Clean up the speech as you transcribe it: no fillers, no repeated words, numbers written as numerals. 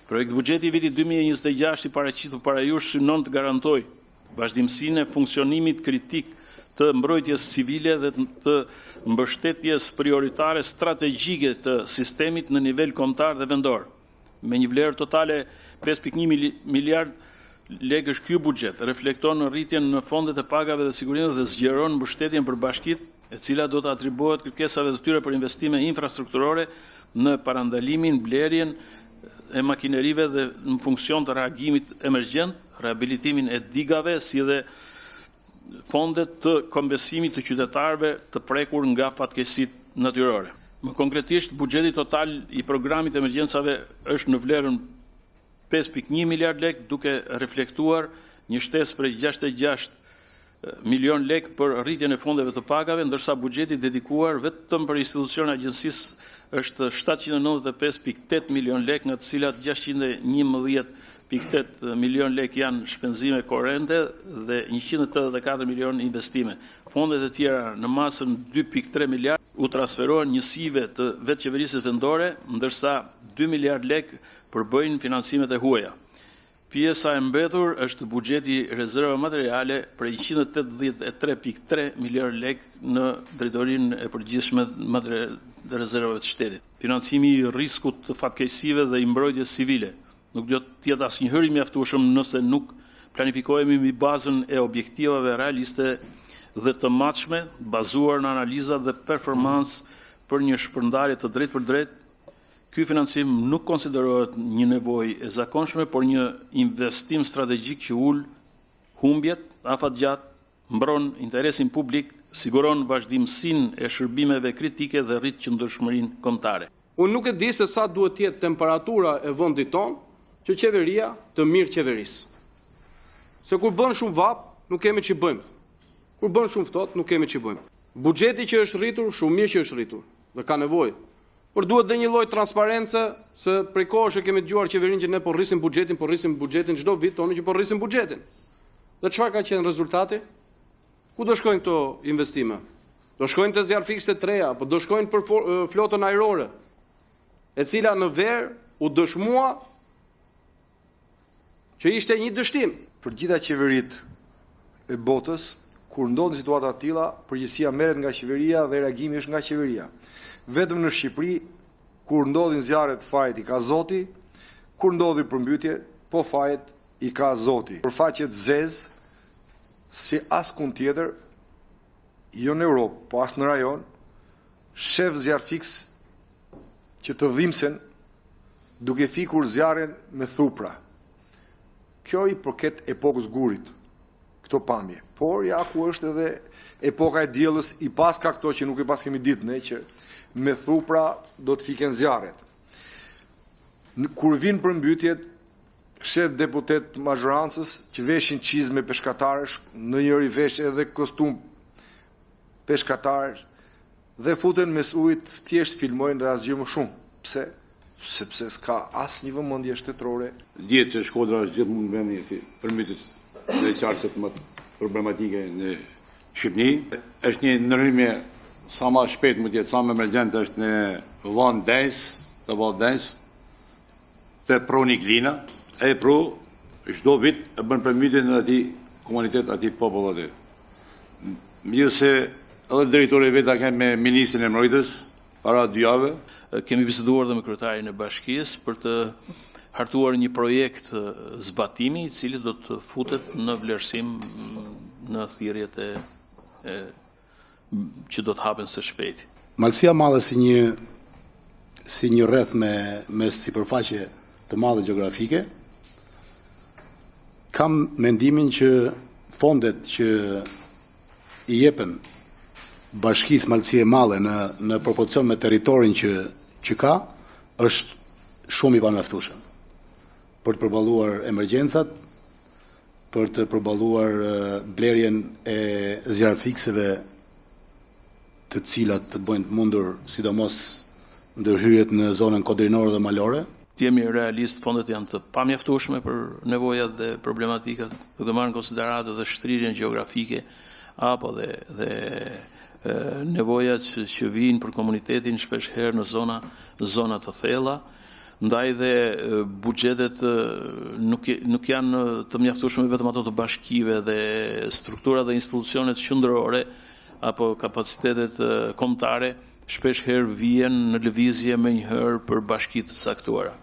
Projektbuxheti i vitit 2026, i paraqitur para jush, synon të garantojë vazhdimësinë e funksionimit kritik të mbrojtjes civile dhe të mbështetjes prioritare strategjike të sistemit në nivel kombëtar dhe vendor. Me një vlerë totale 5,1 miliardë lekësh, ky buxhet reflekton rritjen në fondet e pagave dhe sigurimeve dhe zgjeron mbështetjen për bashkitë, e cila do t'u atribuohet kërkesave të tyre për investime infrastrukturore në parandalimin, blerjen e makinerive dhe në funksion të reagimit emergjent, rehabilitimin e digave, si dhe fonde të kompensimit të qytetarëve të prekur nga fatkeqësitë natyrore. Më konkretisht, buxheti total i programit të emergjencave është në vlerën 5,1 miliardë lekë, duke reflektuar një shtesë prej 66 milionë lekë për rritjen e fondeve të pagave, ndërsa buxheti i dedikuar vetëm për institucionet e agjencisë është 795,8 milionë lekë, nga të cilat 611,8 milionë lekë janë shpenzime korente dhe 184 milionë investime. Fondet e tjera në masën 2,3 miliardë u transferohen njësive të vetëqeverisjes vendore, ndërsa 2 miliardë lekë përbëjnë financimet e huaja. Pjesa e mbetur është buxheti i rezervave materiale prej 183,3 milionë lekë në Drejtorinë e Përgjithshme të Rezervave të Shtetit. Financimi i riskut të fatkeqësive dhe i mbrojtjes civile nuk do të jetë asnjëherë i mjaftueshëm nëse nuk planifikohemi mbi bazën e objektivave realiste dhe të matshme, bazuar në analiza dhe performancë për një shpërndarje të drejtpërdrejtë. Ky financim nuk konsiderohet një nevojë e zakonshme, por një investim strategjik që ul humbjet afatgjata, mbron interesin publik, siguron vazhdimësinë e shërbimeve kritike dhe rrit qëndrueshmërinë kombëtare. Unë nuk e di se sa duhet të jetë temperatura e vendit tonë që qeveria të mirëqeverisë. Se kur bën shumë vapë, nuk kemi ç'i bëjmë. Kur bën shumë ftohtë, nuk kemi ç'i bëjmë. Buxheti që është rritur, shumë mirë që është rritur dhe ka nevojë, por duhet dhe një lloj transparence, se prej kohësh e kemi dëgjuar qeverinë që ne po rrisim buxhetin, po rrisim buxhetin, çdo vit thoni që po rrisim buxhetin. Dhe çfarë ka qenë rezultati? Ku do shkojnë këto investime? Do shkojnë te zjarrfikëse të reja, apo do shkojnë për flotën ajrore, e cila në verë u dëshmua që ishte një dështim. Për të gjitha qeveritë e botës, kur ndodhin situata të tilla, përgjegjësia merret nga qeveria dhe reagimi është nga qeveria. Vetëm në Shqipëri, kur ndodhin zjarret, fajet i ka Zoti, kur ndodhin përmbytje, po fajet i ka Zoti. Për faqe të zezë, si askund tjetër, jo në Europë, po as në rajon, shef zjarrfikës që të dhimbsen duke fikur zjarrin me thupra. Kjo i përket epokës gurit, këto pamje. Por ja ku është edhe epoka e diellës, i paska këto që nuk i paskemi ditë ne që me thupra do të fiken zjarret. Kur vijnë përmbytjet, shef deputetë të mazhorancës që veshin çizme peshkatarësh, ndonjëri vesh edhe kostum peshkatarësh dhe futen mes ujit, thjesht filmojnë dhe asgjë më shumë. Pse? Sepse s'ka asnjë vëmendje shtetërore. Dihet që Shkodra është gjithmonë vendi si përmbytjet në qarqet më problematike në Shqipëni. Është një ndërhyrje sa më shpejt mund të jetë, sa më emergjente është në Vaun Dejës, të Vaun Dejës, te proni Glina, e pru çdo vit e bën përmbytjen në atij komunitet, atij popull aty. Megjithëse edhe drejtori vetë ka me ministrin e mbrojtjes para dy jave. Kemi biseduar dhe me kryetarin e bashkisë për të hartuar një projekt zbatimi i cili do të futet në vlerësim në thirrjet e, e që do të hapen së shpejti. Malësia e Madhe si një si një rreth me me sipërfaqe të madhe gjeografike, kam mendimin që fondet që i jepen Bashkisë Malësi e Madhe në në proporcion me territorin që që ka, është shumë i pamjaftueshëm për të përballuar emergjencat, për të përballuar blerjen e zjarrfikëseve të cilat të bëjnë të mundur sidomos ndërhyrjet në zonën kodrinore dhe malore. Të jemi realist, fondet janë të pamjaftueshme për nevojat dhe problematikat, duke marrë në konsideratë edhe shtrirjen gjeografike apo dhe dhe nevojat që, që vijnë për komunitetin shpesh herë në zona zona të thella. Ndaj dhe buxhetet nuk janë të mjaftueshme vetëm ato të bashkive dhe strukturat dhe institucionet qendrore apo kapacitetet kombëtare shpeshherë vihen në lëvizje menjëherë për bashki të caktuara.